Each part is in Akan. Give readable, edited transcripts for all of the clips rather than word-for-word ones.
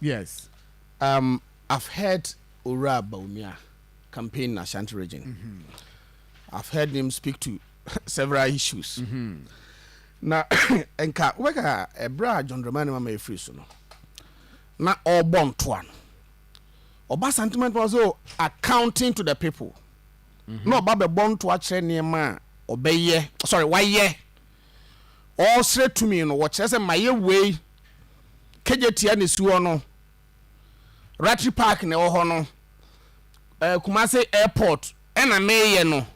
Yes. I've heard Owura Bawumia campaign in Ashanti Region. I've heard him speak to several issues. Na nka wobɛka ɛberɛ a John Dramani Mahama ɛfiri so no, na ɔrebɔ ntoa no, ɔba sentiment was so accounting to the people. Na ɔba bɛbɔ ntoa kyerɛ nneɛma a ɔbɛyɛ, sorry, wayɛ. Ɔresrɛ tumi no, wɔkyerɛ sɛ mayɛ wei, Kejetia ne si hɔ no, Rattray Park na ɛwɔ hɔ no, Kumasi Airport ɛna meyɛ no.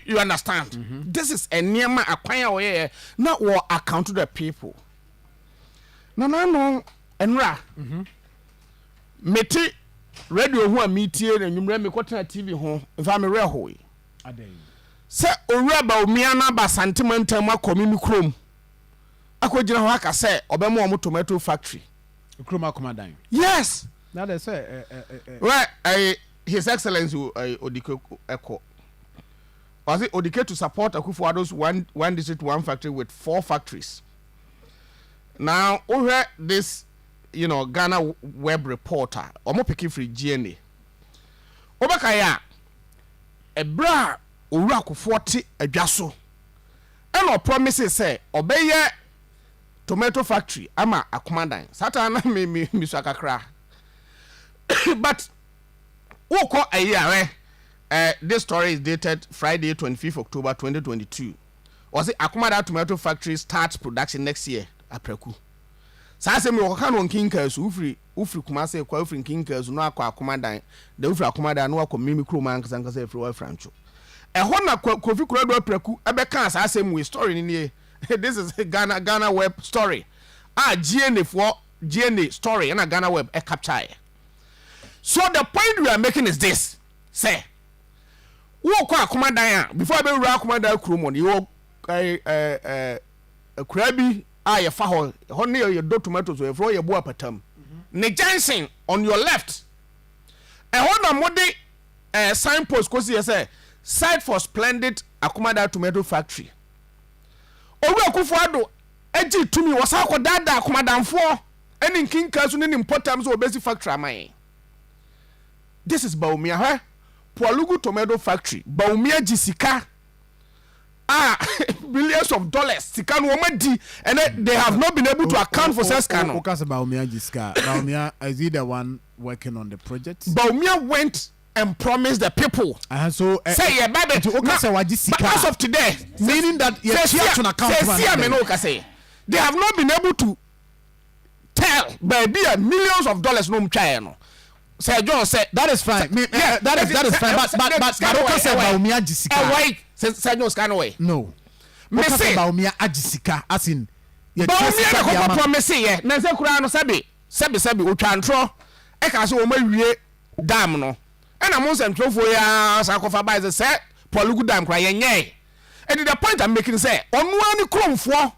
You understand? This is nneɛma akwan a wɔyɛyɛ na wɔ account to the people. Na nano nwura mete radio ho a metie na nwummerɛ mekɔtena TV ho mfa me werɛ hoe sɛ Owura Bawumia no aba Santema ntam akɔ me kurom akɔgyina hɔ aka sɛ ɔbɛma ɔmo tomato factory. Kurom Akomadan. Yes. Na de sɛ ɛ ɛ ɛ. Well, His Excellency Odike ɛkɔ ɔse Odike to support Akufo-Addo's one district, one factory with four factories. Now wohwɛ this Ghana Web reporter, ɔmo pick firi GNA. Wobɛka yɛ a, ɛberɛ a Owura Akofoɔ te adwa so ɛna ɔpromise sɛ ɔbɛyɛ tomato factory ama Akomadan saa taa na me misua kakra, but wokɔ ayi a this story is dated Friday, 25th October 2022. Ɔse Akomadan tomato factory starts production next year. Apraku saa asɛm yi wɔkɔka no Nkinka so. Wofiri Kumase kɔ, wofiri Nkinka so na akɔ Akomadan da, wofiri Akomadan na wakɔ mimi kurom ankasa ankasa efiri hɔ Afrantwo. Ɛhɔ na Kofi Kurado Apraku ɛbɛka saa asɛm wei. Story ni nie. This is Ghana Web story a GNA foɔ, GNA story ɛna Ghana Web ɛcapture yɛ. So the point we are making is this, sɛ wokɔ Akomadan a, before abɛwura Akomadan kurom no, yɛwɔ ɛɛ ɛɛ akura bi a yɛfa hɔ. Hɔ ne yɛ dɔ tomatoes, yɛfrɛ hɔ yɛ bo apatam ne junction on your left. Ɛhɔ na mode signpost kosi yɛ sɛ "Site for splendid Akomadan tomato factory". Owura Akufo Addo agye tumi, wɔsan akɔ daadaa Akomadanfoɔ ɛne Nkinka so ne ne mpɔtam sɛ wɔbɛsi factory ama yɛn. This is Bawumia. Hɛ, Pwalugu tomato factory, Bawumia gye sika a billions of dollars. Sika no wɔn adi and then they have not been able to account for such sika no. Oka sɛ Bawumia gye sika. Bawumia, is he the one working on the project? Bawumia went and promised the people. So sɛ yɛ ba bɛ nti oka sɛ wagye sika. But as of today, meaning that yɛ tia to account. Sɛ si a me no ka sɛ they have not been able to tell baabi a millions of dollars no mu twa yɛ no, sɛ John sɛ. That is fine. Me, yeah, that is fine, but oka sɛ Bawumia gye sika. Ɛwɔ sɛ John sika no wɔ. No. Me oka se sɛ Bawumia agye sika as in. Bawumia na kɔkɔ promise yɛ na nsɛ kura no, sɛbi sɛbi sɛbi, otwa ntorɔ ɛka sɛ wɔn awie dam no, ɛna mo nsɛntwerɛfoɔ yi ara san kɔfa baa sɛ Pwalugu Dam kora yɛn nyɛɛ. Ɛdi the point I'm making sɛ ɔno ara ne kuromfoɔ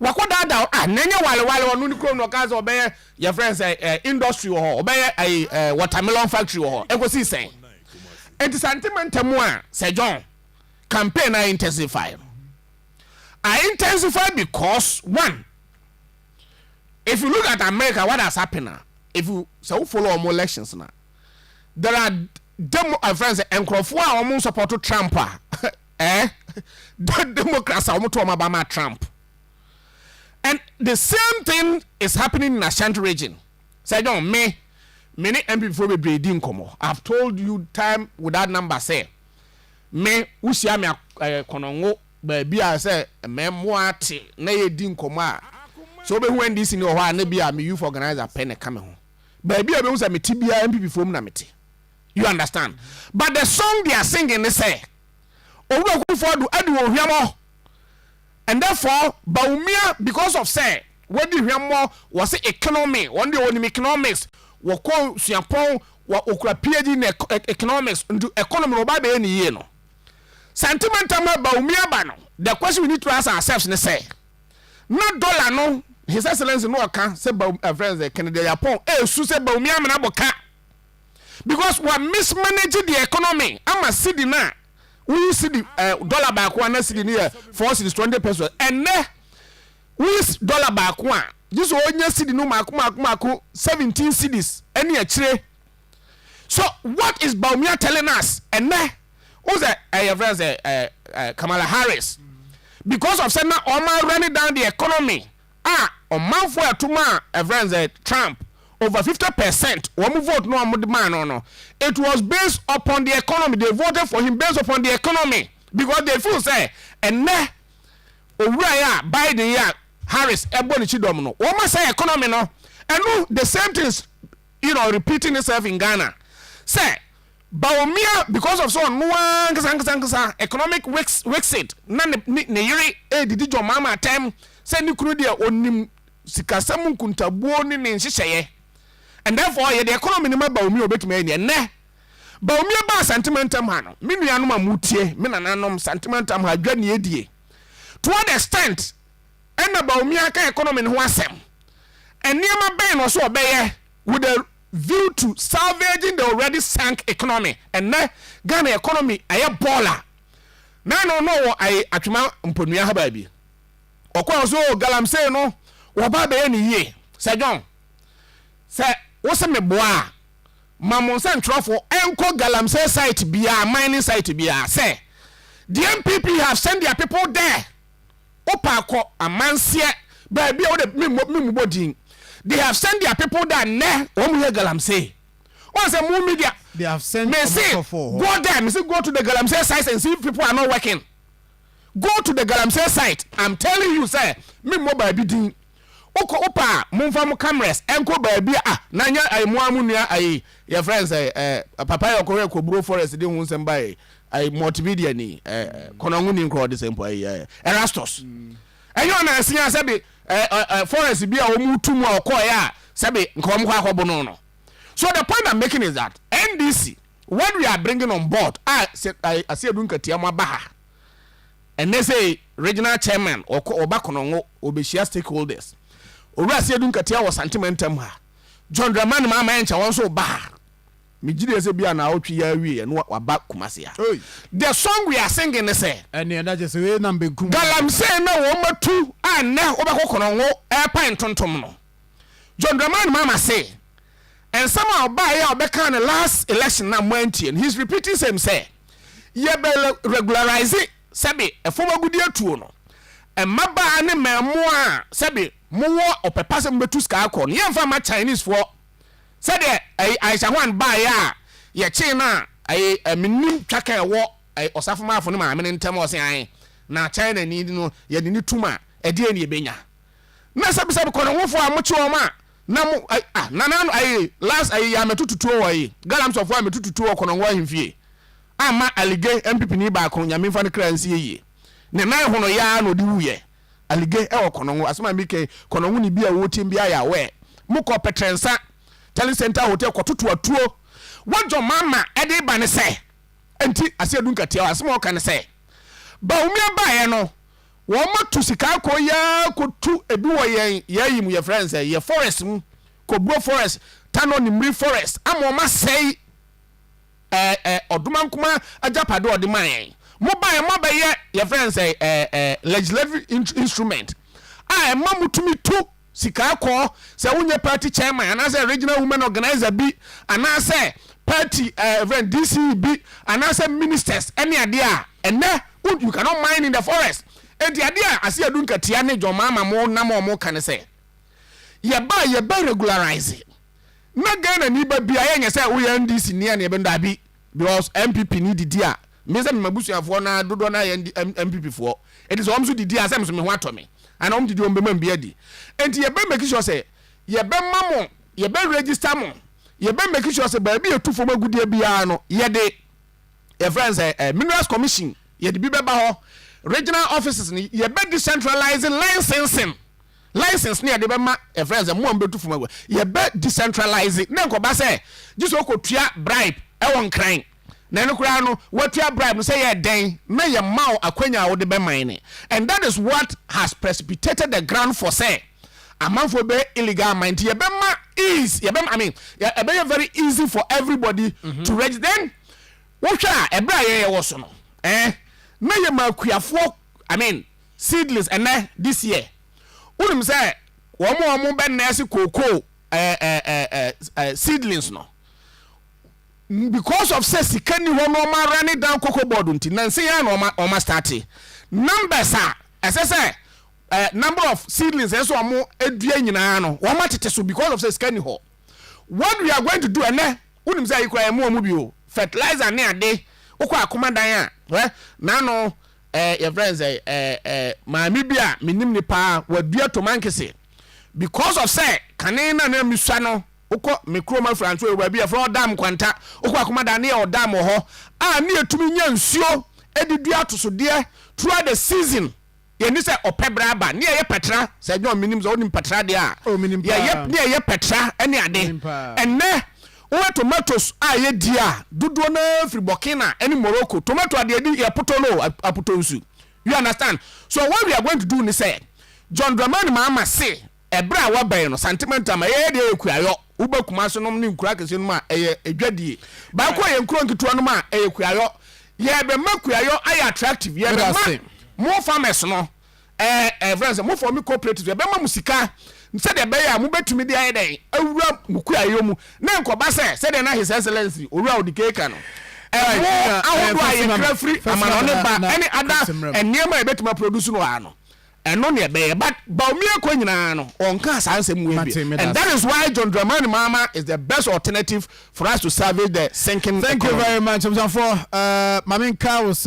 wakɔ daadaa ah na ɛnyɛ walewale. Ɔno ne kurom na ɔka sɛ ɔbɛyɛ, yɛfrɛ no sɛ industry wɔ hɔ, ɔbɛyɛ ɛyi watermelon factory wɔ hɔ. Ɛkɔsi sɛn? Nti Santema ntamu a, sɛ John, campaign na intensify no, I intensify because one, if you look at America, what has happened na, if you sɛ wo follow ɔmo elections na, there are demo friends, nkurɔfoɔ a wɔn support Trump a Democrats a wɔn to wɔn aba ma Trump, and the same thing is happening in Ashanti Region. Sɛ John, me ne NPP foɔ bebree di nkɔmɔ. I have told you time without number sɛ me wusia me Kɔnɔngo baabi a sɛ mɛmoa te na yɛ di nkɔmɔ a, sɛ wobɛhu NDC ni wɔ hɔ a, ne bi a me youth organizer pɛ ne ka me ho. Baabi a bɛhu sɛ mete biara, NPP foɔ mu na mete. You understand? But the song they are singing ne sɛ Owura Akufo Addo adi wɔn hwamɔ, and therefore Bawumia, because of sɛ wadi hwamɔ, wɔsi economy, wɔn deɛ wɔnim economics, wɔkɔ suapɔn, wɔ okura PhD in economics, nti economy na ɔba bɛyɛ ne yie no. Sentimental ma Bawumia ba no, the question we need to ask ourselves ne sɛ, na dollar no, His Excellence no ɔka sɛ Baw friends Kennedy Agyapong esu sɛ Bawumia amena bɔ ka because wa mismanage the economy ama cedi na woyi cedi dollar baako a, na cedi no yɛ 4 cedis 20 pesewas. Ɛnɛ woyi dollar baako a Gye sɛ ɔnya cedi no mako mako mako, 17 cedis ɛne akyire. So what is Bawumia telling us ɛnɛ? Wo sɛ ɛyɛ friend sɛ ɛɛ ɛɛ Kamala Harris, because of sɛ na ɔma running down the economy a ɔmanfoɔ ɛto ma ɛfrɛ sɛ Trump over 50% wɔn vote no wɔn de maa no, it was based upon the economy. They voted for him based upon the economy because they feel say ɛnɛ owura yi a Biden yi a Harris ɛbɔ ne kyidɔm no, wɔn asɛ economy no. Ɛno the same things repeating itself in Ghana sɛ Bawumia, because of so ɔno ankasa ankasa ankasa economic wixit na ne yere edidi John Mahama atɛm sɛ ne kunu deɛ onim sikasɛm nkuntabuo ne ne nhyehyɛeɛ, and therefore yɛde economy no ma Bawumia, obetumi ayɛ. Neɛ nnɛ Bawumia ba Asantemantam ha no, me nuanom a mutie, me nananom Santemantam ha dwa ne edie, to what extent ɛna Bawumia ka economy no ho asɛm? Nneɛma bɛn na ɔso ɔbɛyɛ with the view to salvaging the already sunk economy? Ɛnɛ Ghana economy ɛyɛ bɔɔla nanu no wɔ ayi Atwima Mponua ha baabi ɔkɔ so galamsey no wɔba abɛyɛ ne yie. Sɛ John sɛ wosɛ me boa a, ma mo nsa ntwerɛfoɔ ɛnkɔ galamsey site biara, mining site biara, sɛ the NPP have sent their people there. Wopa akɔ amanseɛ baabi a wode memmobɔ din, they have sent their people there. Nnɛ wɔn mu yɛ galamsey wɔn sɛ mu media. They have sent Me say go there, me say go to the galamsey site and see if people are not working. Go to the galamsey site, I'm telling you sɛ memmɔ baabi din. Wokɔ wopa a, momfa mo cameras ɛnkɔ baabi a na nyɛ ayi mo a mo nua ayi yɛ friend sɛ papa yɛ ɔkɔhwɛ Koburo forest de ho nsɛm ba yi ayi multimedia ni kɔnɔngo ni nkorɔ de sɛ mpo ayi Erastus ɛnyɛ ɔna asia sɛbi ɛɛ ɛɛ forest bi a wɔn tu mu a ɔkɔɔ yɛ a sɛbi nka wɔn kɔ akɔbo no. So the point I'm making is that NDC, what we are bringing on board a sɛ ayi Asiedu Nketia mo aba ha ɛnɛ sɛ regional chairman ɔkɔ ɔba Kɔnɔngo ɔbɛhyia stakeholders, Owura Asiedu Nketia wɔ Santemantam ha, John Dramani Mahama ɛnkyɛ wɔn nso ba ha. Megye deɛ sɛ bi a na awotwe yɛ awie ɛno waba Kumase ha. The song we are singing ne sɛ ɛne ɛda kyɛ sɛ wei nam benkum. Galamsey na wɔn matu a nnɛ wobɛkɔ Kɔnɔngo ɛrepa ntontom no, John Dramani Mahama se nsɛm a ɔbaeɛ a ɔbɛka ne last election na mo antie no, he is repeating same sɛ yɛbɛ regularize sɛbi ɛfɔm agudie tuo no. Mmabaa ne mmaamua a sɛbi mowɔ ɔpɛpa sɛ mobɛtu sika akɔ no, yɛmfa ma Chinese foɔ sɛdeɛ ɛyi Aisha Huang baeɛ a yɛkyee no a ɛyi ɛmenim twaka ɛwɔ ɛyi ɔsafomaafo ne maame ne ntɛm a ɔse ae na China ni no yɛde ne tum a ɛdeɛ ne yɛbɛnya na sɛbisɛbi kɔnɔngofoɔ a mokye wɔn a na mo ɛyi ah nana ɛyi last ɛyi yɛ amɛto tutuo wɔ ɛyi galamsɔfoɔ a mɛto tutuo wɔ Kɔnɔngo ahemfie ama alige NPP ni baako, Nyame nfa ne kra nsie yie, ne nan hono yaa na ɔde wuyɛ alige ɛwɔ Kɔnɔngo. Asɛm a meka yi, Kɔnɔngo ne bi a wɔtie bi ayɛ awɛ mokɔ Pɛtrɛnsa Telecenter Hotel kɔtoto atuo. Wɔdwɔ mama ɛde ba ne sɛ nti Asiedu Nketia asɛm a ɔka ne sɛ Bawumia baeɛ no, wɔn atu sika akɔ yaa kɔtu ebi wɔ yɛn yɛyi mu, yɛfrɛ no sɛ yɛ forest mu, Koburo forest, Tano Nimiri forest, ama wɔn asɛe Ɔdomankoma agyapade a ɔde maa yɛn. Mo baeɛ mo abɛyɛ yɛfrɛ no sɛ ɛɛ ɛɛ legislative instrument a ɛma mo tumi tu sika akɔ sɛ wonyɛ party chairman anaasɛ regional women organizer bi anaasɛ party ɛɛ DCE bi anaasɛ ministers ɛne adeɛ a ɛnɛ you cannot mine in the forest. Eti adeɛ a Asiedu Nketia ne John Mahama mo nam a wɔn ka ne sɛ yɛba yɛbɛ regularize na Ghana ni ba bia yɛnyɛ sɛ woyɛ NDC ni a ne yɛbɛ dabi, because NPP ni didi a me sɛ memabusuafoɔ na dodoɔ na yɛ NPP foɔ eti sɛ wɔn nso didi a sɛ nso me ho atɔ me ana wɔn didi wɔn bɛma bi adi. Eti yɛbɛ make sure sɛ yɛbɛ ma mo, yɛbɛ register mo, yɛbɛ make sure sɛ baabi etu fam agudie biara no, yɛde yɛfrɛ no sɛ Minerals Commission yɛde bi bɛba hɔ, regional offices no yɛbɛ decentralize licensing, license ne yɛde bɛma yɛfrɛ no sɛ mo a mbɛtu fam agu, yɛbɛ decentralize ne nkɔba sɛ gye sɛ ɔkɔtua bribe ɛwɔ Nkran na ɛno koraa no watua bribe no sɛ yɛ dɛn na yɛ ma wo akwanya a wode bɛman ne. And that is what has precipitated the ground for sɛ amanfoɔ bɛ illegal mine. Nti yɛbɛma ease, yɛbɛma, I mean, ɛbɛyɛ very easy for everybody to register. Then wohwɛ a ɛberɛ a yɛyɛ wɔ so no na yɛ ma akuafoɔ, I mean, seedlings. Ɛnɛ this year wonim sɛ Wɔn a wɔn bɛ nurse cocoa ɛɛ ɛɛ ɛɛ seedlings no, because of sɛ sika ni hɔ na ɔma run down Cocoa Board nti, nansi yɛn na ɔma start numbers a ɛsɛ sɛ number of seedlings ɛsɛ ɔmo edua nyinaa no, wɔn atete so because of sɛ sika ni hɔ. What we are going to do, ɛnɛ wonim sɛ ayi kura ɛmu ɔmo bi o, fertilizer ne ade, wokɔ Akomadan a nano yɛfrɛ n sɛ ɛɛ ɛɛ maame bi a menim ne paa, wadua tomankese because of sɛ kane na misua no, wokɔ me kurom Afranso yɛ baabi yɛfrɛ Ɔdam Nkwanta, wokɔ Akomadan ne yɛ ɔdam wɔ hɔ a ne yɛtumi nya nsuo de dua atosodeɛ throughout the season. Yɛni sɛ ɔpɛ brɛ aba ne yɛyɛ pɛtra sɛ ɛnyɛ ɔmenim sɛ wonim pɛtra deɛ a. Oh, menim paa. Yɛyɛ ne yɛyɛ pɛtra ne ade. Menim paa. Ɛnɛ wowɛ tomatoes a yɛdi a, dodoɔ naa firi Burkina ne Morocco. Tomato adeɛ di yɛ potɔ no apotɔ nsu, you understand? So what we are going to do ni sɛ John Dramani Mahama se ɛberɛ a wabɛn no sentimental ma yɛyɛ deɛ yɛ kuayɔ. Woba Kumase nom ne nkura kɛseɛ nom a, ɛyɛ edwadie baako a yɛ nkuro nketewa nom a ɛyɛ kuayɔ. Yɛbɛma kuayɔ ayɛ attractive. Yɛbɛma mo farmers no ɛɛ ɛɛ friends mo form cooperative, yɛbɛma mo sika sɛdeɛ ɛbɛyɛ a mobɛtumi de ayɛ dɛn awura mo kuayɔ mu na nkɔba sɛ sɛdeɛ na His Excellency Owura Odike no, ɛmo ahodoɔ a yɛkura firi amanɔne ba ɛne ada nneɛma a yɛbɛtumi aproduce no ha no, ɛno ne ɛbɛyɛ. But Bawumia kɔ nyinaa no, ɔnka saa nsɛm wei bi, and that is why John Dramani Mahama is the best alternative for us to salvage the sinking Thank you economy. Very much, abusuafoɔ. Maame nka wo sɛ.